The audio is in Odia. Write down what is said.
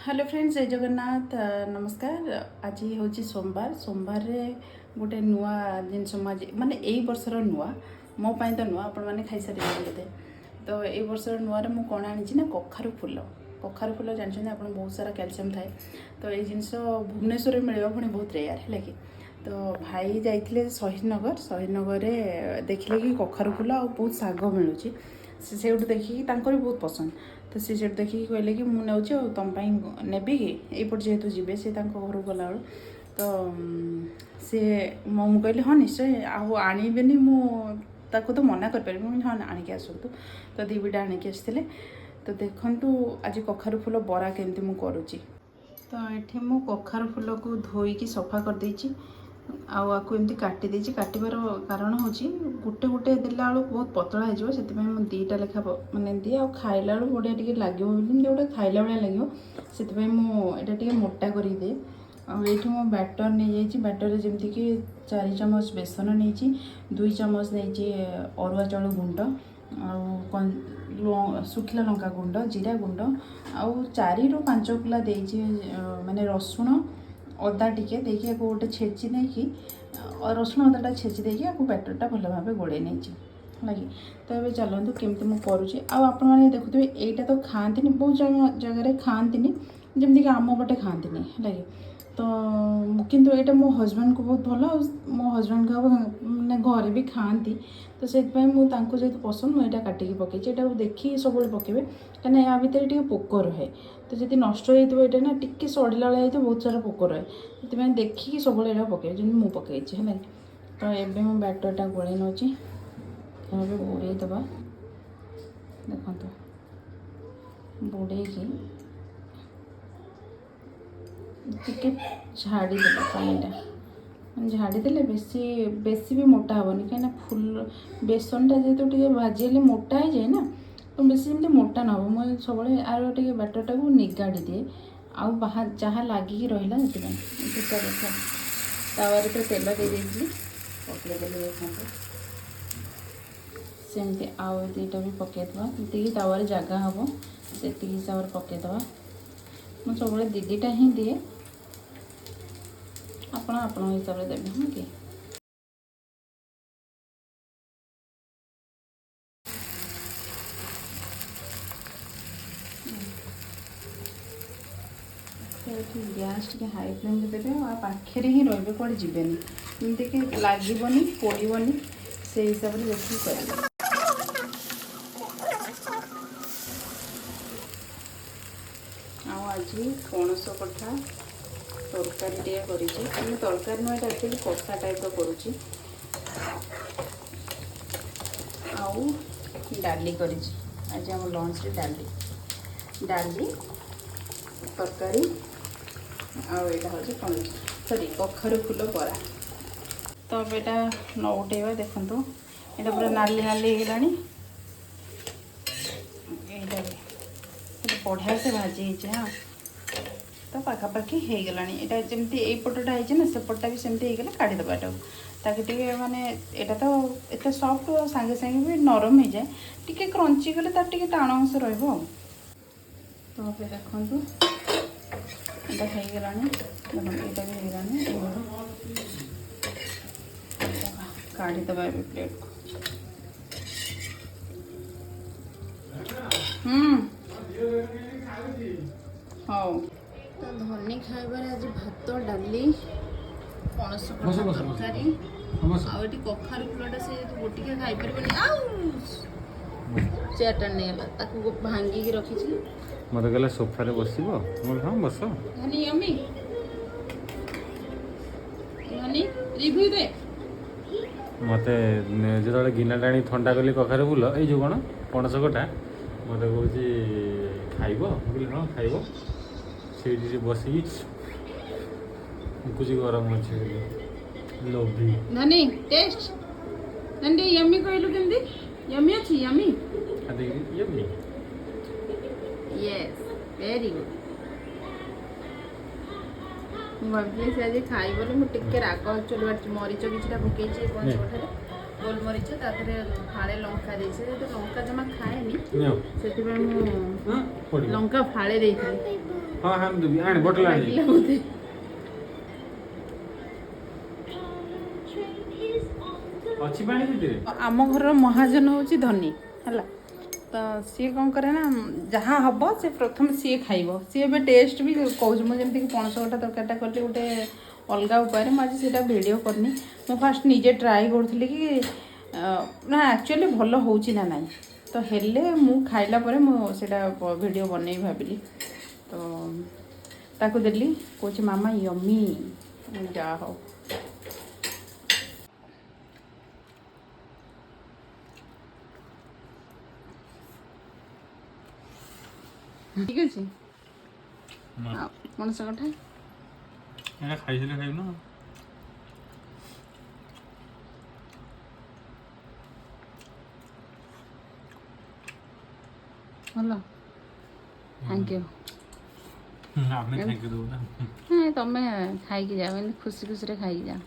ହ୍ୟାଲୋ ଫ୍ରେଣ୍ଡସ୍, ଜୟ ଜଗନ୍ନାଥ। ନମସ୍କାର। ଆଜି ହେଉଛି ସୋମବାର। ସୋମବାରରେ ଗୋଟେ ନୂଆ ଜିନିଷ ମୁଁ ଆଜି, ମାନେ ଏଇ ବର୍ଷର ନୂଆ, ମୋ ପାଇଁ ତ ନୂଆ, ଆପଣମାନେ ଖାଇସାରିବେଣି ବୋଧେ। ତ ଏଇ ବର୍ଷର ନୂଆରେ ମୁଁ କ'ଣ ଆଣିଛି ନା କଖାରୁ ଫୁଲ। କଖାରୁ ଫୁଲ ଜାଣିଛନ୍ତି ଆପଣ, ବହୁତ ସାରା କ୍ୟାଲସିୟମ୍ ଥାଏ। ତ ଏଇ ଜିନିଷ ଭୁବନେଶ୍ୱରରେ ମିଳିବ ପୁଣି ବହୁତ ରେୟାର, ହେଲା କି? ତ ଭାଇ ଯାଇଥିଲେ ଶହୀଦନଗର। ଶହୀଦନଗରରେ ଦେଖିଲେ କି କଖାରୁ ଫୁଲ ଆଉ ବହୁତ ଶାଗ ମିଳୁଛି। ସେ ସେଇଠୁ ଦେଖିକି, ତାଙ୍କର ବି ବହୁତ ପସନ୍ଦ, ତ ସେ ସେଇଠୁ ଦେଖିକି କହିଲେ କି ମୁଁ ନେଉଛି ଆଉ ତୁମ ପାଇଁ ନେବି କି? ଏଇପଟେ ଯେହେତୁ ଯିବେ ସେ ତାଙ୍କ ଘରକୁ ଗଲାବେଳୁ, ତ ସେ ମୁଁ କହିଲି ହଁ, ନିଶ୍ଚୟ, ଆଉ ଆଣିବେନି, ମୁଁ ତାକୁ ତ ମନା କରିପାରିବି? ମୁଁ କହିଲି ହଁ, ଆଣିକି ଆସନ୍ତୁ। ତ ଦୁଇ ବିଡ଼ା ଆଣିକି ଆସିଥିଲେ। ତ ଦେଖନ୍ତୁ ଆଜି କଖାରୁ ଫୁଲ ବରା କେମିତି ମୁଁ କରୁଛି। ତ ଏଠି ମୁଁ କଖାରୁ ଫୁଲକୁ ଧୋଇକି ସଫା କରିଦେଇଛି ଆଉ ଆକୁ ଏମିତି କାଟି ଦେଇଛି। କାଟିବାର କାରଣ ହେଉଛି ଗୋଟେ ଗୋଟେ ଦେଲା ବେଳକୁ ବହୁତ ପତଳା ହେଇଯିବ, ସେଥିପାଇଁ ମୁଁ ଦୁଇଟା ଲେଖା ମାନେ ଦିଏ। ଆଉ ଖାଇଲା ବେଳକୁ ବଢ଼ିଆ ଟିକେ ଲାଗିବ ବୋଲି, ଯେମିତି ଗୋଟେ ଖାଇଲା ଭଳିଆ ଲାଗିବ, ସେଥିପାଇଁ ମୁଁ ଏଇଟା ଟିକେ ମୋଟା କରିକି ଦିଏ। ଆଉ ଏଇଠି ମୁଁ ବ୍ୟାଟର୍ ନେଇଯାଇଛି। ବ୍ୟାଟର୍ରେ ଯେମିତିକି 4 ଚାମଚ ବେସନ ନେଇଛି, 2 ଚାମଚ ନେଇଛି ଅରୁଆ ଚାଉଳ ଗୁଣ୍ଡ ଆଉ ଶୁଖିଲା ଲଙ୍କା ଗୁଣ୍ଡ, ଜିରା ଗୁଣ୍ଡ ଆଉ 4ରୁ 5 କୁଲା ଦେଇଛି, ମାନେ ରସୁଣ ଅଦା ଟିକେ ଦେଇକି ଆକୁ ଗୋଟେ ଛେଚି ଦେଇକି, ରସୁଣ ଅଦାଟା ଛେଚି ଦେଇକି ଆକୁ ବ୍ୟାଟର୍ଟା ଭଲ ଭାବେ ଗୋଳେଇ ନେଇଛି, ହେଲା କି? ତ ଏବେ ଚାଲନ୍ତୁ କେମିତି ମୁଁ କରୁଛି। ଆଉ ଆପଣମାନେ ଦେଖୁଥିବେ, ଏଇଟା ତ ଖାଆନ୍ତିନି, ବହୁତ ଜାଗାରେ ଖାଆନ୍ତିନି, ଯେମିତିକି ଆମ ପଟେ ଖାଆନ୍ତିନି, ହେଲା କି? ତ କିନ୍ତୁ ଏଇଟା ମୋ ହଜବେଣ୍ଡକୁ ବହୁତ ଭଲ ଆଉ ମୋ ହଜବେଣ୍ଡଙ୍କ ମାନେ ଘରେ ବି ଖାଆନ୍ତି। ତ ସେଥିପାଇଁ ମୁଁ ତାଙ୍କୁ ଯେହେତୁ ପସନ୍ଦ, ମୁଁ ଏଇଟା କାଟିକି ପକେଇଛି। ଏଇଟାକୁ ଦେଖିକି ସବୁବେଳେ ପକେଇବେ, କାହିଁକିନା ୟା ଭିତରେ ଟିକେ ପୋକ ରହେ। ତ ଯଦି ନଷ୍ଟ ହେଇଥିବ ଏଇଟା ନା, ଟିକେ ସଢ଼ିଲା ଭଳିଆ ହେଇଥିବ, ବହୁତ ସାରା ପୋକ ରହେ। ସେଥିପାଇଁ ଦେଖିକି ସବୁବେଳେ ଏଇଟା ପକେଇବେ, ଯେମିତି ମୁଁ ପକେଇଛି, ହେଲା କି? ତ ଏବେ ମୁଁ ବ୍ୟାଟରଟା ଗୋଳେଇ ନେଉଛି। ଏବେ ବୁଡ଼େଇ ଦେବା। ଦେଖନ୍ତୁ, ବୁଡ଼େଇକି ଟିକେ ଝାଡ଼ିଦେବା ପାଣିଟା। ମାନେ ଝାଡ଼ିଦେଲେ ବେଶୀ ବେଶୀ ବି ମୋଟା ହେବନି, କାହିଁକିନା ଫୁଲ ବେସନଟା ଯେହେତୁ ଟିକେ ଭାଜି ହେଲେ ମୋଟା ହେଇଯାଏ ନା, ତ ବେଶୀ ଯେମିତି ମୋଟା ନ ହେବ। ମୁଁ ସବୁବେଳେ ଆର ଟିକେ ବ୍ୟାଟରଟାକୁ ନିଗାଡ଼ି ଦିଏ ଆଉ ଯାହା ଲାଗିକି ରହିଲା ସେଥିପାଇଁ। ଦେଖ, ତାୱାରେ ତ ତେଲ ଦେଇ ଦେଇଥିଲି, ପକେଇଦେଲି। ଦେଖନ୍ତୁ, ସେମିତି ଆଉ ଦୁଇଟା ବି ପକାଇଦେବା। ଯେତିକି ତାୱାରେ ଜାଗା ହେବ ସେତିକି ହିସାବରେ ପକାଇଦେବା। ମୁଁ ସବୁବେଳେ ଦୁଇ ଦୁଇଟା ହିଁ ଦିଏ, ଆପଣ ଆପଣଙ୍କ ହିସାବରେ ଦେବେ, ହଁ କି? ଏଠି ଗ୍ୟାସ୍ ଟିକେ ହାଇ ଫ୍ଲେମ୍ରେ ଦେବେ ଆଉ ପାଖରେ ହିଁ ରହିବେ, କୁଆଡ଼େ ଯିବେନି, ଯେମିତିକି ଲାଗିବନି, ପୋଡ଼ିବନି, ସେଇ ହିସାବରେ ଦେଖିକି କରିବେ। ଆଉ ଆଜି ପଣସ କଠା ତରକାରୀ ଟିକେ କରିଛି। ମାନେ ତରକାରୀ ନୁହେଁ, ଏଇଟା ଆକ୍ଚୁଆଲି କଷା ଟାଇପ୍ର କରୁଛି। ଆଉ ଡାଲି କରିଛି। ଆଜି ଆମ ଲଞ୍ଚରେ ଡାଲି, ଡାଲି ତରକାରୀ ଆଉ ଏଇଟା ହେଉଛି ପଣସ, ସରି, କଖାରୁ ଫୁଲ ବରା। ତ ଏବେ ଏଇଟା ନଉଟେଇବା। ଦେଖନ୍ତୁ, ଏଇଟା ପୁରା ନାଲି ନାଲି ହେଇଗଲାଣି। ଏଇଟା ବି ଏଇଟା ବଢ଼ିଆ ସେ ଭାଜି ହେଇଛି। ହଁ, ତ ପାଖାପାଖି ହେଇଗଲାଣି। ଏଇଟା ଯେମିତି ଏଇ ପଟଟା ହେଇଛି ନା, ସେପଟଟା ବି ସେମିତି ହେଇଗଲେ କାଢ଼ିଦେବା ଏଟାକୁ। ତାକୁ ଟିକେ ମାନେ ଏଇଟା ତ ଏତେ ସଫ୍ଟ ଆଉ ସାଙ୍ଗେ ସାଙ୍ଗେ ବି ନରମ ହେଇଯାଏ। ଟିକେ କ୍ରଞ୍ଚି କଲେ ତାର ଟିକେ ଟାଣ ଅଂଶ ରହିବ। ଆଉ ତ ଏବେ ଦେଖନ୍ତୁ, ଏଇଟା ହେଇଗଲାଣି। ଦେଖନ୍ତୁ, ଏଇଟା ବି ହେଇଗଲାଣି। କାଢ଼ିଦେବା ଏବେ ପ୍ଲେଟ୍କୁ। ହଉ, ତ ଧନି ଖାଇବାରେ ଆଜି ଭାତ, ଡାଲି, ପଣସ ବସ, କଠା ବସ, ବସ। ତରକାରୀ। ବସ। ଆଉ ଏଠି କଖାରୁ ଫୁଲଟା ସେ ଯେହେତୁ ଗୋଟିକା ଖାଇପାରିବନି, ଆଉ ଚେୟାରଟା ନେଇଗଲା, ତାକୁ ଭାଙ୍ଗିକି ରଖିଛି। ମୋତେ କହିଲା ସୋଫାରେ ବସିବ। ମୁଁ କହିଲି ହଁ, ବସ। ଧନି, ୟମି? ଧନି, ରିଭ୍ୟୁ ଦେ। ମୋତେ ଯେତେବେଳେ ଗିନାଟା ଆଣି ଥଣ୍ଡା କଲି କଖାରୁ ଫୁଲ, ଏଇ ଯେଉଁ କ'ଣ ପଣସ କଠା, ମୋତେ କହୁଛି ଖାଇବ? ମୁଁ କହିଲି ହଁ, ଖାଇବ। ସେଇଠି ସେ ବସିକି କହୁଛି ଗରମ ଅଛି ବୋଲି, ଲୋଭି। ଧନି, ଟେଷ୍ଟ। ଧନି, ଟିକେ ୟମି କହିଲୁ। କେମିତି ୟମି ଅଛି? Yummy? Yummy. Yes, very good. ମୁଁ ଭାବିଥିଲି ସେ ଆଜି ଖାଇବନି। ମୁଁ ଟିକେ ରାଗ ଆକ୍ଚୁଆଲି ବାଟିଛି, ମରିଚ କିଛିଟା ପକେଇଛି ପଣସ କଠାରେ, ଗୋଲମରିଚ, ତା ଦେହରେ ଫାଳେ ଲଙ୍କା ଦେଇଛି। ଯେହେତୁ ଲଙ୍କା ଜମା ଖାଏନି, ନିଅ। ସେଥିପାଇଁ ମୁଁ ହଁ, ପଡ଼ିବ। ଲଙ୍କା ଫାଳେ ଦେଇଥିଲି। ହଁ ହଁ, ଦେବି, ଆଣେ ବୋଟଲ ଆଣି। ଲାଗିଲା ବୋଧେ। ଅଛି ପାଣି ସେଥିରେ। ଆମ ଘରର ମହାଜନ ହେଉଛି ଧନୀ, ହେଲା ତ। ସିଏ କ'ଣ କରେ ନା, ଯାହା ହବ ସେ ପ୍ରଥମେ ସିଏ ଖାଇବ। ସିଏ ଏବେ ଟେଷ୍ଟ ବି କହୁଛି। ମୁଁ ଯେମିତିକି ପଣସ କଠା ତରକାରୀଟା କଲି ଗୋଟେ ଅଲଗା ଉପାୟରେ, ମୁଁ ଆଜି ସେଇଟା ଭିଡ଼ିଓ କରିନି। ମୁଁ ଫାଷ୍ଟ ନିଜେ ଟ୍ରାଏ କରୁଥିଲି କି ନା ଆକ୍ଚୁଆଲି ଭଲ ହେଉଛି ନା ନାହିଁ। ତ ହେଲେ ମୁଁ ଖାଇଲା ପରେ ମୁଁ ସେଇଟା ଭିଡ଼ିଓ ବନେଇବି ଭାବିଲି। ତ ତାକୁ ଦେଲି, କହୁଛି, "ମାମା, ୟମି।" ଯାହା ହଉ। ଠିକ୍ ଅଛି। ଆଉ ପଣସ କଠା? ଏଇଟା ଖାଇଥିଲେ ଖାଇବୁ ନା। ଭଲ, thank you. ଆମେ thank you ଦେବୁ ନା? ହଁ, ତମେ ଖାଇକି ଯାଅ, ଏମିତି ଖୁସି ଖୁସିରେ ଖାଇକି ଯାଅ।